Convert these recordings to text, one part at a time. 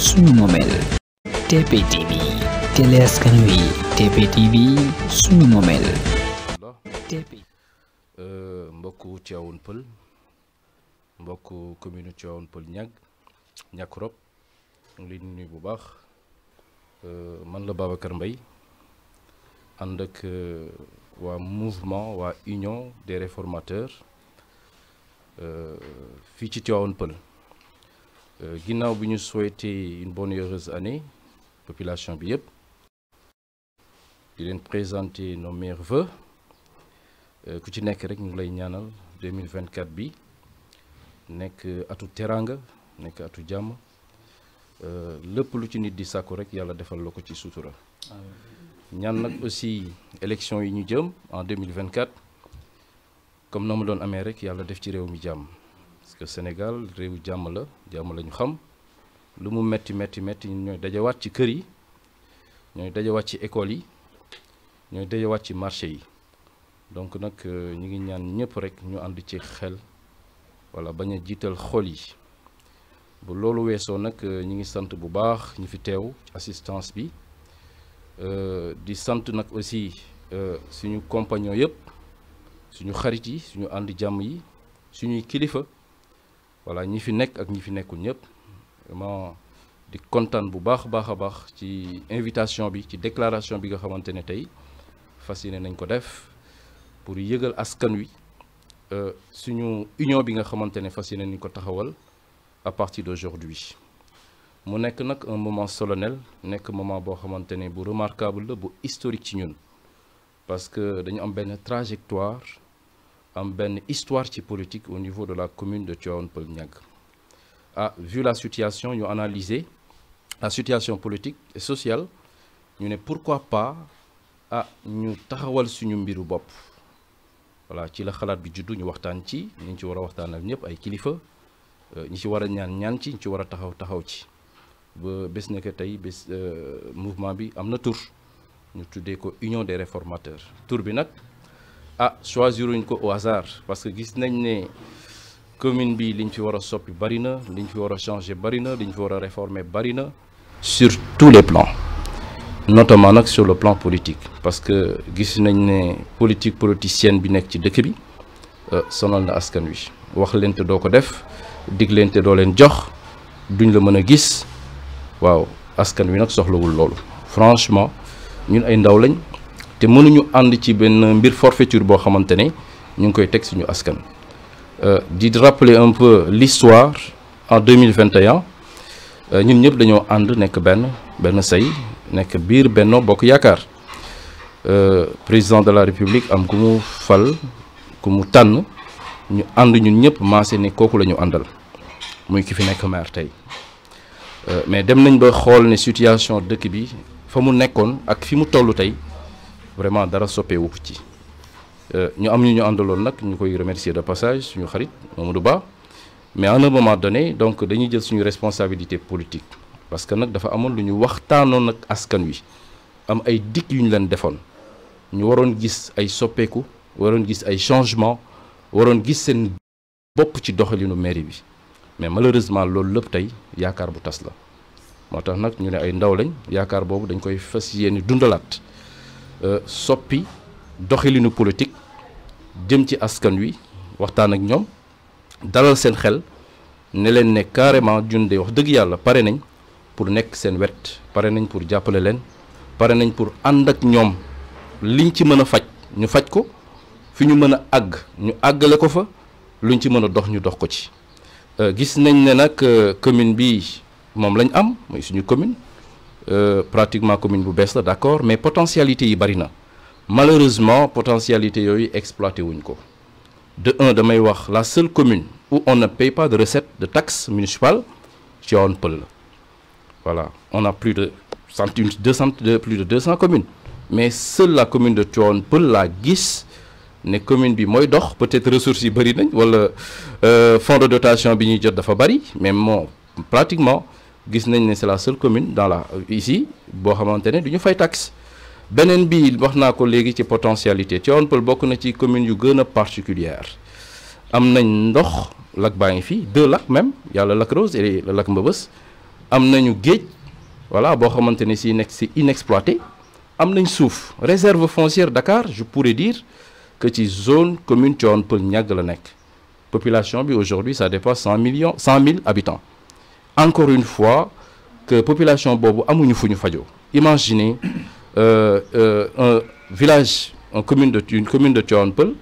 suñu moomeel. TPTV télé askan wi. TPTV suñu moomeel. mbokku Tivaouane Peulh mbokku commune Tivaouane Peulh Niack Rop ngi leen di nuyu bu baax man la Babacar Mbaye ànd ak waa mouvement waa union des réformateurs fii ci Tivaouane Peulh ginnaaw bi ñu souhaité une bonne et heureuse année population bi yëpp di leen présenter nos meilleurs vœux ku ci nekk rek ñu ngi lay ñaanal 2024 bi nekk atu teraanga nekk atu jàmm lépp lu ci nit di sàkku rek yàlla defal la ko ci sutura ñaan nag aussi élection yi ñu jëm en 2024 comme na mu doon amee rek yàlla def ci réew mi jàmm parce que Sénégal réewu jàmm la ñu xam lu mu metti ñun ñooy dajawaat ci kër yi ñooy dajawaat ci école yi ñooy dajawaat ci marché yi donc nag ñu ngi ñaan ñëpp rek ñu ànd ci xel wala bañ a jiital xol yi bu loolu weesoo nag ñu ngi sant bu baax ñi fi teew assistance bi di sant nag aussi suñu compagnon yëpp suñu xarit yi suñu ànd jàmm yi suñuy kilifa voilà ñi fi nekk ak ñi fi nekkul ñëpp vraiment di kontaan bu baax a baax ci invitation bi ci déclaration bi nga xamante ne tey fas yéene nañ ko def pour yëgal askan wi suñu union bi nga xamante ne fas yéene nañ ko taxawal à partir d'aujourd'hui mu nekk nag un moment solennel nekk moment boo xamante ne bu remarquable la bu historique ci ñun parce que dañu am benn trajectoire am benn histoire ci politique au niveau de la commune de Tivaouane Peulh Niague vu la situation ñu analyser la situation politique et sociale ñu ne pourquoi pas ñu taxawal suñu mbiru bopp voilà ci la xalaat bi juddu ñu waxtaan ci ñu ci war a waxtaanal ñëpp ay kilifa ñi ci war a ñaan ci ñu ci war a taxaw ci ba bés ne que tey bés mouvement bi am na tur ñu tuddee ko union des réformateurs tur bi nag choisiruñ ko au hasard parce que gis nañ ne commune bi liñ fi war a soppi bari na liñ fi war a changer bari na liñ fi war a réformer bari na sur tous les plans notamment nag sur le plan politique parce que gis nañ ne politicienne bi nekk ci dëkk bi sonal na askan wi wax leen te doo ko def dig leen te doo leen jox duñ la mën a gis waaw askan wi nag soxlawul loolu franchement ñun ay ndaw lañ te mënuñu ànd ci benn mbir forfaiture boo xamante ne ñu ngi koy teg suñu askan di rappeler un peu l'histoire en 2021 ñun ñëpp dañoo ànd nekk benn say nekk biir Benno Bokk Yaakaar président de la République am ku mu fal ku mu tànn ñu ànd ñun ñëpp maase ne kooku la ñu àndal muy ki fi nekk maire tey mais dem nañ ba xool ne situation dëkk bi fa mu nekkoon ak fi mu toll tey vraiment dara soppeewu ci ñu am ñu àndaloon nag ñu koy remercier de passage suñu xarit Mamadou Ba mais à un moment donné donc dañuy jël suñu responsabilité politique parce que nag dafa amoon lu ñu waxtaanoon ak askan wi am ay dikk yu ñu leen defoon ñu waroon gis ay soppeeku waroon gis ay changement waroon gis seen bopp ci doxalinu mairie bi mais malheureusement loolu lépp tey yaakaar bu tas la moo tax nag ñu ne ay ndaw lañ yaakaar boobu dañ koy fas yéene dundalaat soppi doxalinu politique jëm ci askan wi waxtaan ak ñoom dalal seen xel ne leen ne carrément junde wax dëgg yàlla pare nañ pour nekk seen wet pare nañ pour jàppale leen pare nañ pour ànd ak ñoom liñ ci mën a faj ñu faj ko fi ñu mën a àgg ñu àggale ko fa luñ ci mën a dox ñu dox ko ci gis nañ ne nag commune bi moom lañ am mooy suñu commune pratiquement commune bu bees la d'accord mais potentialité yi bari na malheureusement potentialité yooyu exploité wuñ ko de damay wax la seule commune où on ne paye pas de recettes de taxes municipales Tivaouane Peulh la voilà on a plus de plus de 200 communes mais seule la commune de Tivaouane Peulh laa gis ne commune bi mooy dox peut-être ressources yi bëri nañ wala fonds de dotation bi ñuy jot dafa bëri mais pratiquement gis nañ ne c'est la seule commune ici boo xamante ne du ñu fay taxe beneen bi wax naa ko léegi ci potentialité Tivaouane Peulh bokk na ci commune yu gën a particulière am nañ ndox lac baa ngi fi 2 lacs même yàlla lac Rose et le lac Mbëbës am nañu géej voilà boo xamante ne si nekk si inexploité am nañ suuf réserve foncière Dakar je pourrais dire que ci zone commune Tivaouane Peulh ñàgg la nekk population bi aujourd'hui ça dépasse 100 000 habitants encore une fois que population boobu amuñu fu ñu fajoo imaginez un village une commune de Tivaouane Peulh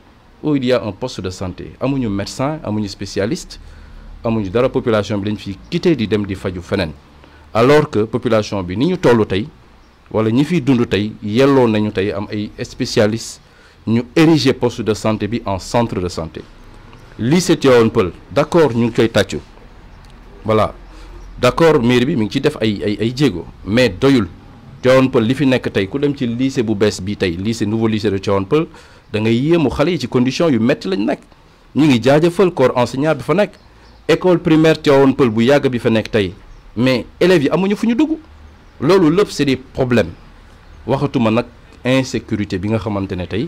où il y a un poste de santé amuñu médecin amuñu spécialiste amuñu dara population bi dañ fi quitté di dem di faju feneen alors que population bi ni ñu toll tey wala ñi fiy dund tey yelloo nañu tey am ay spécialistes ñu ériger poste de santé bi en centre de santé lycée Tivaouane Peulh d'accord ñu ngi koy tàccu voilà d'accord mairie bi mi ngi ciy def ay jéego mais doyul Tivaouane Peulh li fi nekk tey ku dem ci lycée bu bees bi tey nouveau lycée de Tivaouane Peulh da ngay yéemu xale yi ci condition yu metti lañ nekk ñu ngi jaajëfal corps enseignant bi fa nekk école primaire Tivaouane Peulh bu yàgg bi fa nekk tey mais élèves yi amuñu fu ñu dugg loolu lépp c'est des problèmes waxatuma nag insécurité bi nga xamante ne tey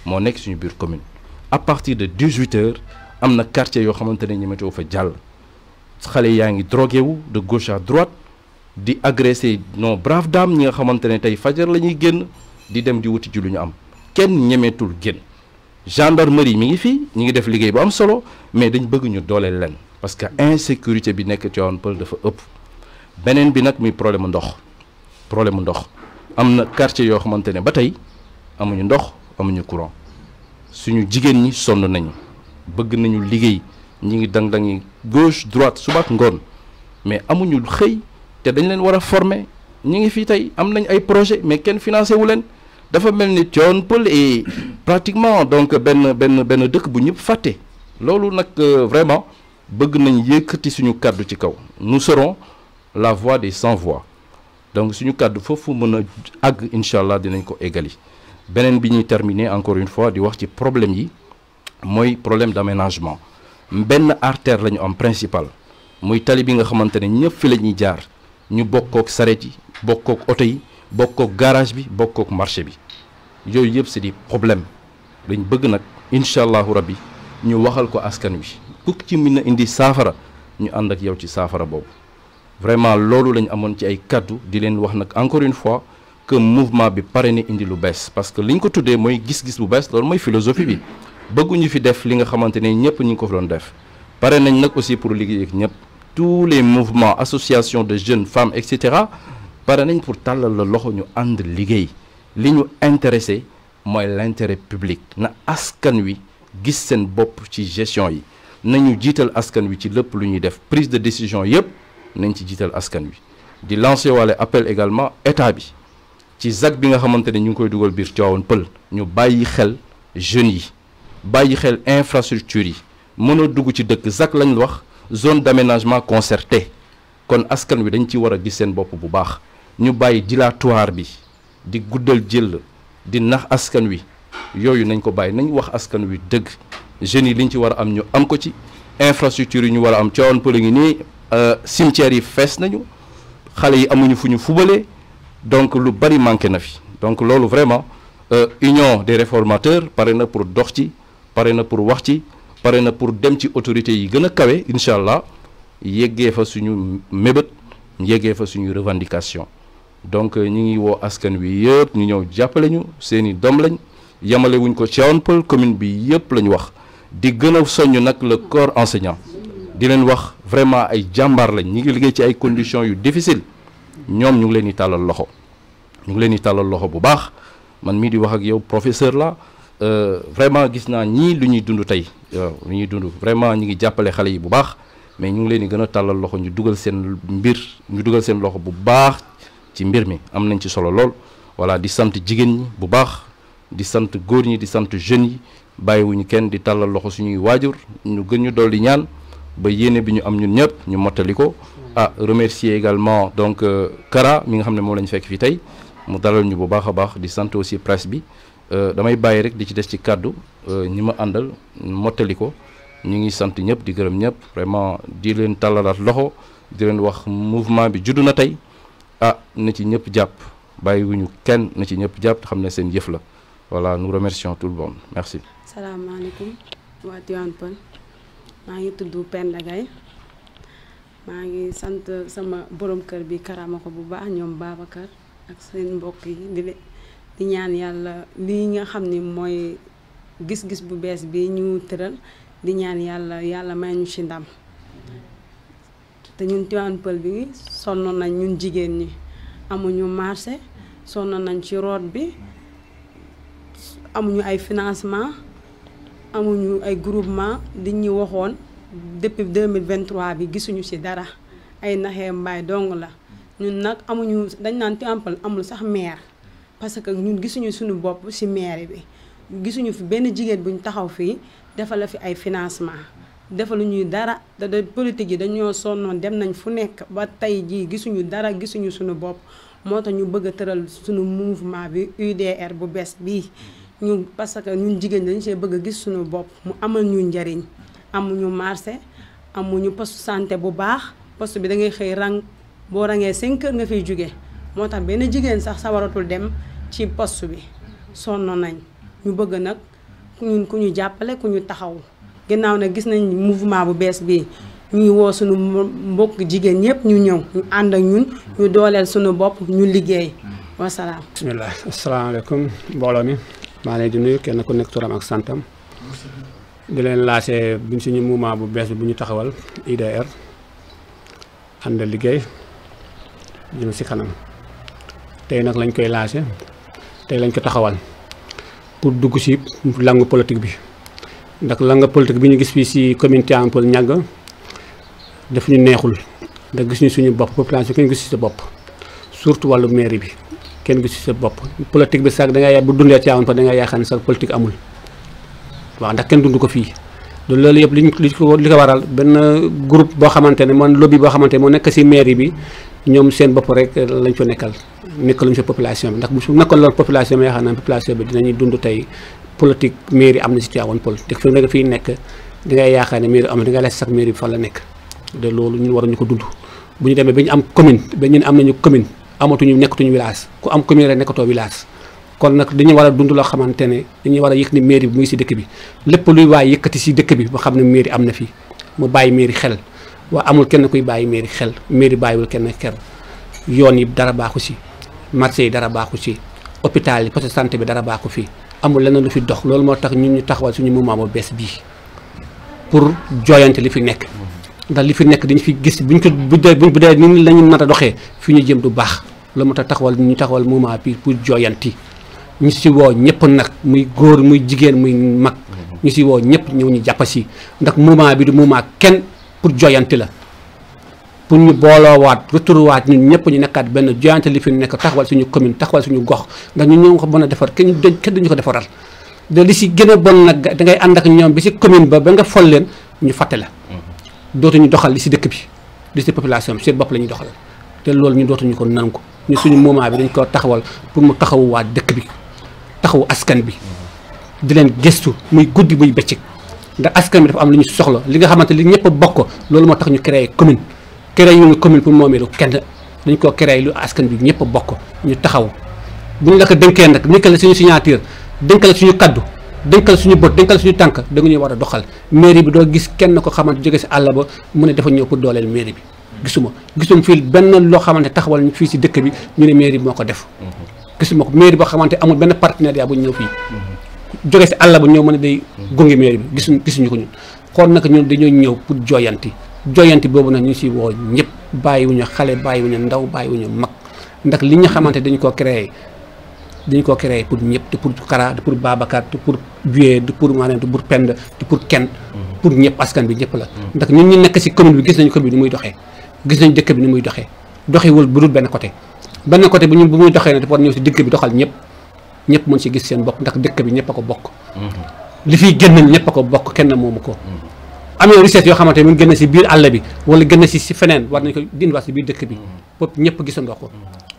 moo nekk suñu biir commune à partir de 18 heures am na quartier yoo xamante ne ñemetoo fa jàll xale yaa ngi drogué wu de gauche à droite di agressé nos braves dames ñi nga xamante ne tey fajar la ñuy génn di dem di wuti ci lu ñu am kenn ñemeetul génn gendarmerie mi ngi fii ñi ngi def liggéey bu am solo mais dañ bëgg ñu dooleel leen parce que insécurité bi nekk Tivaouane Peulh dafa ëpp beneen bi nag muy problème mu ndox am na quartier yoo xamante ne ba tey amuñu ndox amuñu courant suñu jigéen ñi sonn nañu bëgg nañu liggéey ñi ngi dang-dangi gauche droite suba ak ngoon mais amuñu xëy te dañ leen war a former ñi ngi fii tey am nañ ay projet mais kenn financé wu leen dafa mel ni Tivaouane Peulh et pratiquement donc benn dëkk bu ñëpp fàtte loolu nag vraiment bëgg nañ yëkkati suñu kàddu ci kaw nous serons la voix des sans voix donc suñu kàddu foofu mën a àgg incha allah dinañ ko eggali beneen bi ñuy terminer encore une fois di wax ci problème yi mooy problème d'aménagement benn artère la ñu am principal muy tali bi nga xamante ne ñëpp fi la ñuy jaar ñu bokkook saret yi bokkook oto yi bokkook garage bi bokkook marché bi yooyu yëpp c'est des problèmes dañ bëgg nag incha allahu rabbi ñu waxal ko askan wi ku ci mën a indi saafara ñu ànd ak yow ci saafara boobu vraiment loolu lañ amoon ci ay kaddu di leen wax nag encore une fois que mouvement bi pare na indi lu bees parce que li ñu ko tuddee mooy gis-gis bu bees loolu mooy philosophie bi bëgguñu fi def li nga xamante ne ñëpp ñu ngi ko fi doon def pare nañ nag aussi pour liggéey ak ñëpp tous les mouvements associations de jeunes femmes et cetera pare nañ pour tàllal la loxo ñu ànd liggéey li ñu intéressé mooy l'intérêt public na askan wi gis seen bopp ci gestion yi nañu jiital askan wi ci lépp lu ñuy def prise de décision yëpp nañ ci jiital askan wi di lancer wàlle appel également état bi ci ZAC bi nga xamante ne ñu ngi koy dugal biir Tivaouane Peulh ñu bàyyi xel jeunes yi bàyyi xel infrastructure yi mën a dugg ci dëkk ZAC lañ wax zone d'aménagement concerté kon askan wi dañ ci war a gis seen bopp bu baax ñu bàyyi dilatoire bi di guddal jël di nax askan wi yooyu nañ ko bàyyi nañ wax askan wi dëgg jeunes yi liñ ci war a am ñu am ko ci infrastructure yi ñu war a am Tivaouane Peulh ngi nii cimetières yi fees nañu xale yi amuñu fu ñu fubalee donc lu bari manqué na fi donc loolu vraiment union des réformateurs pare na pour dox ci pare na pour wax ci pare na pour dem ci autorités yi gën a kawe incha allah yeggee fa suñu mébét yeggee fa suñu revendication donc ñi ngi woo askan wi yëpp ñu ñëw jàppale ñu seeni doom lañ yamale wuñ ko Tivaouane Peulh commune bi yëpp la ñu wax di gën a soññ nag le corps enseignant di leen wax vraiment ay jàmbaar lañ ñi ngi liggéey ci ay conditions yu difficile ñoom ñu ngi leen di tàllal loxo bu baax man mii di wax ak yow professeur la vraiment gis naa ñii lu ñuy dund tey waaw lu ñuy dund vraiment ñi ngi jàppale xale yi bu baax mais ñu ngi leen di gën a tàllal loxo ñu dugal seen loxo bu baax ci mbir mi am nañ ci solo lool voilà di sant jigéen ñi bu baax di sant góor ñi di sant jeunes yi bàyyiwuñu kenn di tàllal loxo suñuy waajur ñu gën ñu dolli ñaan ba yéene bi ñu am ñun ñëpp ñu mottali ko remercier également donc Kara mi nga xam ne moom la ñu fekk fii tey mu dalal ñu bu baax a baax di sant aussi presse bi damay bàyyi rek di ci des ci kàddu ñi ma àndal mottali ko ñu ngi sant ñëpp di gërëm ñëpp vraiment di leen tàllalaat loxo di leen wax mouvement bi juddu na tey na ci ñëpp jàpp bàyyiwuñu kenn na ci ñëpp jàpp xam ne seen yëf la voilà nous remercions tout le monde merci. salaamaaleykum waa Tivaouane Peulh maa ngi tudd Penda Gaye maa ngi sant sama borom kër bi karama ko bu baax ñoom Babacar ak seen mbokk yi di ñaan yàlla lii nga xam ni mooy gis-gis bu bees bi ñu tëral di ñaan yàlla may ñu ci ndam te ñun Tivaouane Peulh bi sonn nañ ñun jigéen ñi amuñu marché sonn nañ ci root bi amuñu ay financement amuñu ay groupement di ñu waxoon depuis 2023 bi gisuñu ci dara ay naxee mbaay dong la ñun nag amuñu dañ naan Tivaouane Peulh amul sax maire parce que ñun gisuñu suñu bopp ci maire bi gisuñu fi benn jigéen buñ taxaw fii defal la fi ay financement defaluñuy dara da politique yi dañoo sonnoon dem nañ fu nekk ba tey jii gisuñu dara gisuñu suñu bopp moo tax ñu bëgg a tëral suñu mouvement bi UDR bu bees bii ñu parce que ñun jigéen dañu see bëgg a gis suñu bopp mu amal ñu njariñ amuñu marché amuñu poste santé bu baax poste bi da ngay xëy rang boo rangee 5 heures nga fiy jóge moo tax benn jigéen sax sawaratul dem ci poste bi sonn nañ ñu bëgg nag ñun ku ñu jàppale ku ñu taxaw ginnaaw nag gis nañ mouvement bu bees bi ñuy woo suñu mbokk jigéen ñëpp ñu ñëw ñu ànd ak ñun ñu dooleel suñu bopp ñu liggéey wasalaam. bisimilah asalaamaaleykum mbooloo mi maa leen di nuyu kenn ku nekk turam ak santam di leen lancé buñ suñu mouvement bu bees bi bu ñu taxawal UDR ànd liggéey jëm si kanam tey nag lañ koy lancé tey lañ ko taxawal pour dugg si langue politique bi ndax langue politique bi ñu gis fii si commune Tivaouane Peulh ñàgg daf ñu neexul ndax gis ñu suñu bopp population kenn gis si sa bopp surtout wàllu mairie bi kenn gis si sa bopp politique bi sax da ngay bu dundee Tivaouane Peulh da ngay yaakaar ne sax politique amul waaw ndax kenn dund ko fii loolu yëpp li ko waral benn groupe boo xamante ne man lobby boo xamante ne moo nekk si mairie bi ñoom seen bopp rek lañ fa nekkal nekkaluñ fa population bi ndax bu su nekkal loon population bi yaakaar naa population bi dinañuy dund tey politique mairie am na si Tivaouane Peulh te fi nga fii nekk da ngay yaakaar ne mairie am na da ngay laaj sax mairie bi fan la nekk de loolu ñun waruñu ko dund bu ñu demee ba ñu am commune ba ñun am nañu commune amatuñu nekkatuñu village ku am commune rek nekkatoo village kon nag dañuy war a dund loo xamante ne dañuy war a yëg ni mairie bi muy si dëkk bi lépp luy waay yëkkati si dëkk bi ba xam ne mairie am na fi mu bàyyi mairie xel waa amul kenn kuy bàyyi mairie xel mairie bàyyiwul kenn xel yoon yi dara baaxu si marché yi dara baaxu si hôpital yi poste santé bi dara baaxu fi amul leneen lu fi dox loolu moo tax ñun ñu taxawal suñu mouvement bu bees bii pour jooyante li fi nekk ndax li fi nekk dañu fi gis buñ ko bu dee ni la ñu nar a doxee fi ñu jëm du baax loolu moo tax ñu taxawal mouvement bi pour jooyanti ñu si woo ñëpp nag muy góor muy jigéen muy mag ñu si woo ñëpp ñëw ñu jàpp si ndax mouvement bi du mouvement kenn pour jooyanti la pour ñu booloowaat retrouvaat ñun ñëpp ñu nekkaat benn jooyante li fi nekk taxawal suñu commune taxawal suñu gox ndax ñun ñoo ko mën a defar kenn duñu ko defaral de li si gën a bon nag da ngay ànd ak ñoom bi si commune ba nga fol leen ñu fàtte la dootuñu doxal li si dëkk bi li si population bi seen bopp la ñuy doxal te loolu ñu dootuñu ko nangu ñu suñu mouvement bi dañ ko taxawal pour mu taxawuwaat dëkk bi taxawu askan bi di leen gëstu muy guddi muy bëccëg ndax askan bi dafa am lu ñu soxla li nga xamante li ñëpp bokk loolu moo tax ñu créé commune créé ñu commune pour moomeelu kenn dañ koo créé lu askan bi ñëpp bokk ñu taxaw bu ñu la ko dénkee nag nekkal suñu signature dénkal suñu kaddu dénkal suñu bët dénkal suñu tànk da nga ñuy war a doxal mairie bi doo gis kenn ko xamante jóge si àll ba mu ne dafa ñëw pour dooleel mairie bi gisuma fii benn loo xamante taxawal ñu fii si dëkk bi ñu ne mairie bi moo ko def gisuma ko mairie boo xamante amul benn partenariat bu ñëw fii jóge si àll ba ñëw mën a day gunge mairie bi gisuñu ko ñun xool nag ñun dañoo ñëw pour jooyanti boobu nag ñu si woo ñëpp bàyyiwuñu xale bàyyiwuñu ndaw bàyyiwuñu mag ndax li ñu xamante dañu ko créé pour ñëpp te pour Kara te pour Babacar te pour Buyee te pour maanaam te pour Penda te pour kenn pour ñëpp askan bi ñëpp la ndax ñun ñu nekk si commune bi gis nañu commune bi ni muy doxee gis nañu dëkk bi ni muy doxee doxewul bu dul benn côté bu ñun bu muy doxee ne dafa war ñëw si dëkk bi doxal ñëpp mën si gis seen bopp ndax dëkk bi ñëpp a ko bokk li fiy génn ñëpp a ko bokk kenn moomu ko amee recette yoo xamante mu génn si biir àll bi wala génn si feneen war nañ ko dindiwaat si biir dëkk bi bopp ñëpp gisandoo ko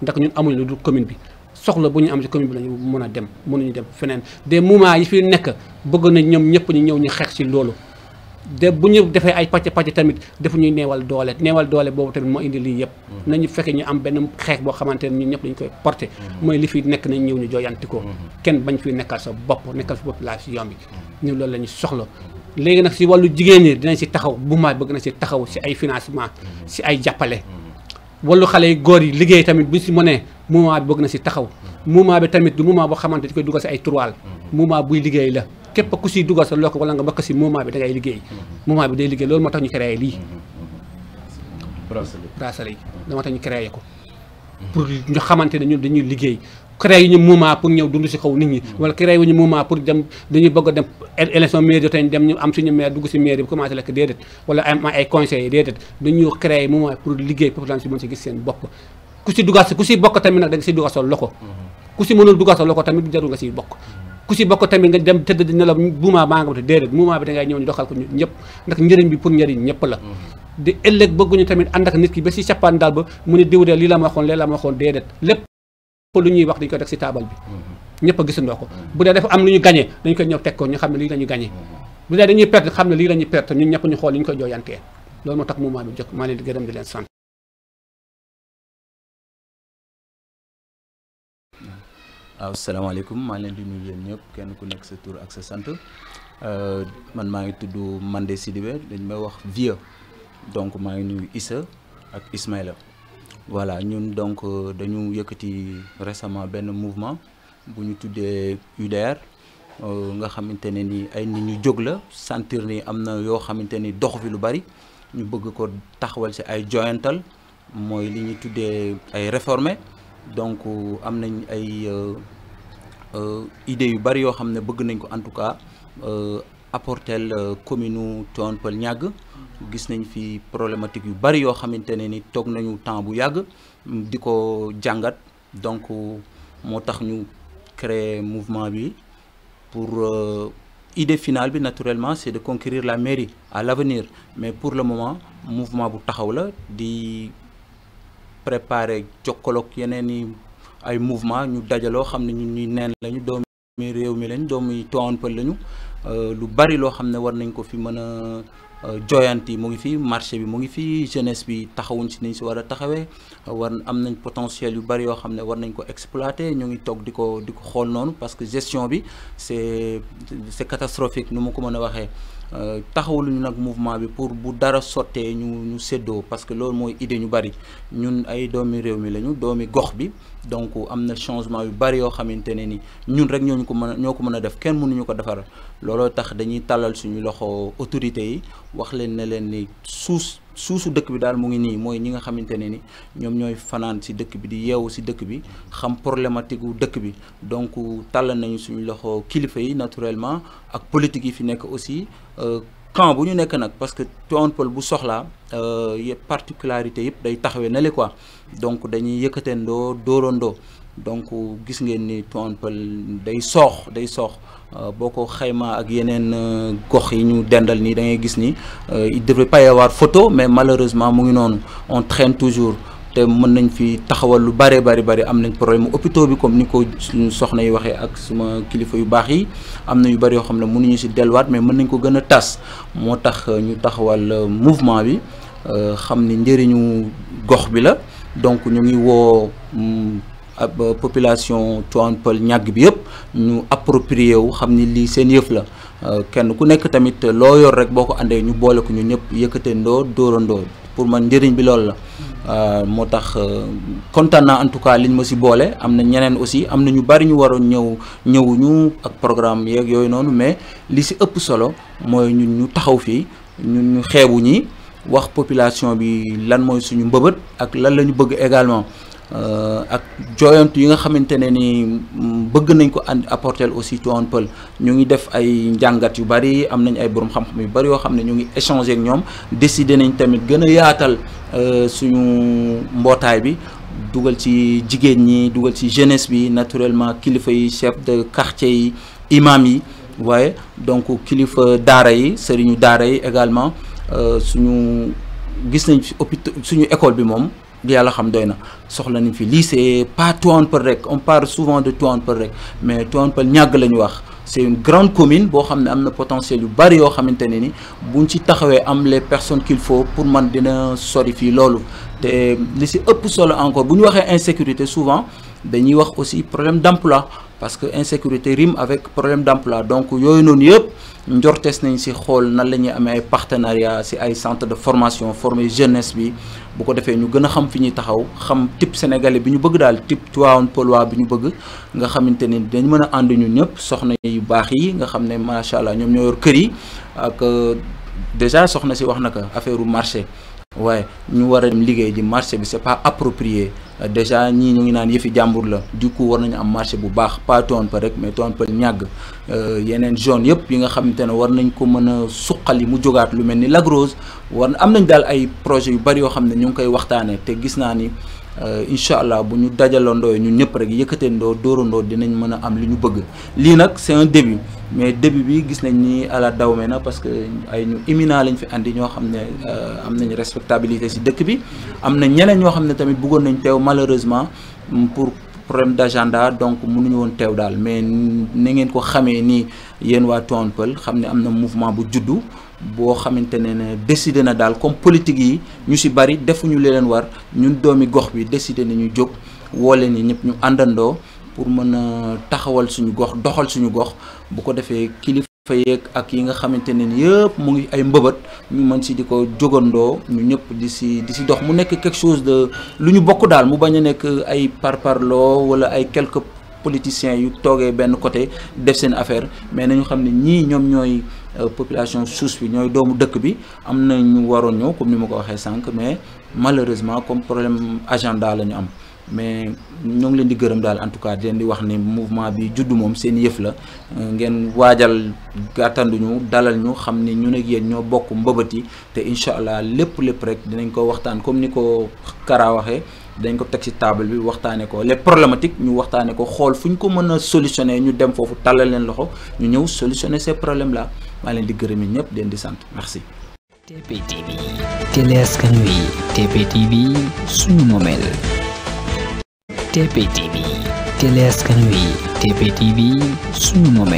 ndax ñun amuñu lu dul commune bi soxla bu ñu am ci commune bi lañu mën a dem mënuñu dem feneen des moments yi fi nekk bëgg na ñoom ñëpp ñu ñëw ñu xeex ci loolu de bu ñu defee ay pàcc tamit defu ñuy neewal doole boobu tamit moo indi lii yëpp nañu fekkee ñu am benn xeex boo xamante ne ñun ñëpp dañu koy porté mooy li fi nekk nañ ñëw ñu jooyanti ko kenn bañ fi nekkal sa bopp nekkal sa population bi ñu loolu la ñu soxla léegi nag si wàllu jigéen ñi dinañ si taxaw mouvement bëgg na si taxaw si ay financement si ay jàppale wàllu xale yi góor yi liggéey tamit buñ si mënee mouvement bi bëgg na si taxaw mouvement bi tamit du mouvement boo xamante di koy dugal si ay turwaal mouvement buy liggéey la képp ku si dugal sa lokk wala nga bokk si mouvement bi da ngay liggéey mouvement bi day liggéey loolu moo tax ñu créé lii bracelet yi moo tax ñu créé ko pour ñu xamante ne ñun dañuy liggéey créé ñu mouvement pour ñëw dund si xaw nit ñi wala créé wu ñu mouvement pour dem dañuy bëgg a dem élection maire jotee dem ñu am suñu maire dugg si maire bi commencé lekk déedéet wala am ay conseillers déedéet dañuy créé mouvement pour liggéey population si mën si gis seen bopp ku si dugal ku si bokk tamit nag da nga si dugal sa loxo ku si mënul dugal sa loxo tamit jarul nga si bokk ku si bokk tamit nga dem tëdd dina la mouvement baa nga te déedéet mouvement bi da ngay ñëw ñu doxal ko ñëpp ndax njëriñ bi pour njëriñ ñëpp la di ëllëg bëgguñu tamit ànd ak nit ki ba si cappaan daal ba mu ne diw de lii la ma waxoon lee la ma waxoon déedéet lépp lu ñuy wax dañu koy teg si taabal bi ñëpp a gisandoo ko bu dee dafa am lu ñu gagné dañu koy ñëw teg ko ñu xam ne lii la ñu gagné bu dee dañuy perte xam ne lii la ñuy perte ñun ñëpp ñu xool li ñu koy jooyantee loolu moo tax mouvement bi jóg maa leen di gërëm di leen sant. waaw salaamaaleykum maa leen di nuyu yéen ñëpp kenn ku nekk sa tur ak sa sant man maa ngi tudd Mandé Sidibé dañ may wax Vieux donc maa ngi nuyu Issa ak Ismaïla voilà ñun donc dañu yëkkati récemment benn mouvement bu ñu tuddee UDR nga xamante ne ni ay nit ñu jóg la sentir ni am na yoo xamante ni dox fi lu bari ñu bëgg ko taxawal ci ay joyantal mooy li ñu tuddee ay réformé donc am nañ ay idées yu bari yoo xam ne bëgg nañ ko en tout cas apporter commune Tivaouane Peulh Niaga gis nañ fi problématique yu bari yoo xamante ne ni toog nañu temps bu yàgg di ko jàngat donc moo tax ñu créer mouvement bi pour idée finale bi naturellement c'est de conquérir la mairie à l'avenir mais pour le moment mouvement bu taxaw la di préparer jokkaloog yeneen i ay mouvement ñu dajaloo xam ne ñun ñuy neen lañu doomi réew mi lañu doomi Tivaouane Peulh lañu lu bari loo xam ne war nañ ko fi mën a joyanti mu ngi fi marché bi mu ngi fi jeunesse bi taxawuñ si niñ si war a taxawee war am nañ potentiel yu bari yoo xam ne war nañ ko exploiter ñu ngi toog di ko xool noonu parce que gestion bi c'est catastrophique nu ma ko mën a waxee taxawuluñu nag mouvement bi pour bu dara sottee ñu séddoo parce que loolu mooy idée ñu bari ñun ay doomi réew mi lañu doomi gox bi donc am na changement yu bari yoo xamante ne ni ñun rek ñoo ko mën a def kenn mënuñu ko defar looloo tax dañuy tàllal suñu loxo autorités yi wax leen ne leen ni suusu dëkk bi daal mu ngi nii mooy ñi nga xamante ne ni ñoom ñooy fanaan ci dëkk bi di yeewu ci dëkk bi xam problématique gu dëkk bi donc tàllal nañu suñu loxo kilifa yi naturellement ak politique yi fi nekk aussi camp bu ñu nekk nag parce que Tivaouane Peulh bu soxlaa particularité yëpp day taxawee na le quoi donc dañuy yëkkateendoo dóorandoo donc gis ngeen ni Tivaouane Peulh day soox boo ko xayma ak yeneen gox yi ñu dendal nii da ngay gis ni il devrait pas y avoir photo mais malheureusement mu ngi noonu on traîne toujours te mën nañ fi taxawal lu bari am nañ problème hôpitaux bi comme ni ko suñu soxna yi waxee ak suma kilifa yu baax yi am na yu bari yoo xam ne mënuñu ci delluwaat mais mën nañ ko gën a tas moo tax ñu taxawal mouvement bi xam ni njëriñu gox bi la donc ñu ngi woo population Tivaouane Peulh Niaga bi yëpp ñu approprié wu xam ni lii seen yëf la kenn ku nekk tamit loo yor rek boo ko àndee ñu boole ko ñu ñëpp yëkkateendoo dóorandoo pour man njëriñ bi loolu la moo tax kontaan naa en tout cas liñ ma si boole am na ñeneen aussi am na ñu bari ñu waroon ñëwuñu ak programme yeeg yooyu noonu mais li si ëpp solo mooy ñun ñu taxaw fii ñun ñu xeebu ñi wax population bi lan mooy suñu mbëbët ak lan la ñu bëgg également ak jooyantu yi nga xamante ne ni bëgg nañ ko apporter aussi Tivaouane Peulh ñu ngi def ay njàngat yu bari am nañ ay borom xam-xam yu bari yoo xam ne ñu ngi échanger ak ñoom décider nañ tamit gën a yaatal suñu mbootaay bi dugal ci jigéen ñi dugal ci jeunesse bi naturellement kilifa yi chef de quartier yi imam yi waaye donc kilifa daara yi sëriñu daara yi également suñu gis nañ fi suñu école bi moom yàlla xam doy na soxla nañ fi lycée pas Tivaouane Peulh rek on parle souvent de Tivaouane Peulh rek mais Tivaouane Peulh Niaga la ñu wax c'est une grande commune boo xam ne am na potentiel yu bari yoo xamante ne ni buñ ci taxawee am les personnes qu'il faut pour man dina sori fii loolu te li si ëpp solo encore bu ñu waxee insécurité souvent dañuy wax aussi problème d'emploi parce que insécurité rime avec problème d'emploi donc yooyu noonu yëpp njortees nañ si xool nan la ñuy amee ay partenariat si ay centre de formation former jeunesse bi bu ko defee ñu gën a xam fi ñuy taxaw xam type sénégalais bi ñu bëgg daal type Tivaouane Peulhois bi ñu bëgg nga xamante ni dañ mën a ànd ñun ñëpp soxna yu baax yi nga xam ne macha allah ñoom ñoo yor kër yi ak déjà soxna si wax na ko affaire marché waaye ñu war a dem liggéey di marché bi c'est pas approprié déjà ñii ñu ngi naan yëfi jàmbur la du coup war nañu am marché bu baax pas Tivaouane Peulh rek mais Tivaouane Peulh ñàgg yeneen zone yëpp yi nga xamante ne war nañ ko mën a suqali mu jógaat lu mel ni Lac Rose war am nañ daal ay projets yu bari yoo xam ne ñu ngi koy waxtaanee te gis naa ni incha allah bu ñu dajalandoo ñun ñëpp rek yëkkateendoo dóorandoo dinañ mën a am li ñu bëgg lii nag c'est un début mais début bi gis nañ ni ala dawme na parce que ay ñu éminent lañ fi andi ñoo xam ne am nañ respectabilité ci dëkk bi am na ñeneen ñoo xam ne tamit bëggoon nañ teew malheureusement pour problème d'agenda donc mënuñu woon teew daal mais na ngeen ko xamee ni yéen waa Tivaouane Peulh xam ne am na mouvement bu juddu boo xamante ne décidé na daal comme politique yi ñu ci bari defuñu leen war ñun doomi gox bi décidé nañu jóg woo leen ni ñëpp ñu àndandoo pour mën a taxawal suñu gox doxal suñu gox bu ko defee kilifa yeeg ak yi nga xamante ne ni yëpp mu ngi ay mbëbët ñu mën ci di ko jógandoo ñu ñëpp di ci dox mu nekk quelque chose de lu ñu bokk daal mu bañ a nekk ay parparloo wala ay quelques politiciens yu toogee benn côté def seen affaire mais nañu xam ne ñii ñoom ñooy population suus bi ñooy doomu dëkk bi am na ñu waroon ñëw comme ni ma ko waxee sànq mais malheureusement comme problème agenda la ñu am mais ñoo ngi leen di gërëm daal en tout cas di leen di wax ni mouvement bi juddu moom seen yëf la ngeen waajal gàttanduñu dalal ñu xam ni ñun ak yéen ñoo bokk mbëbët yi te incha allah lépp rek dinañ ko waxtaan comme ni ko Kara waxee dañ ko teg ci table bi waxtaanee ko les problématiques ñu waxtaanee ko xool fu ñu ko mën a solutionner ñu dem foofu tàllal leen loxo ñu ñëw solutionner ces problèmes là maa leen di gërëm ñëpp di leen di sant merci. TPTV télé askan wi TPTV suñu moomeel. TPTV télé askan wi TPTV suñu moomeel.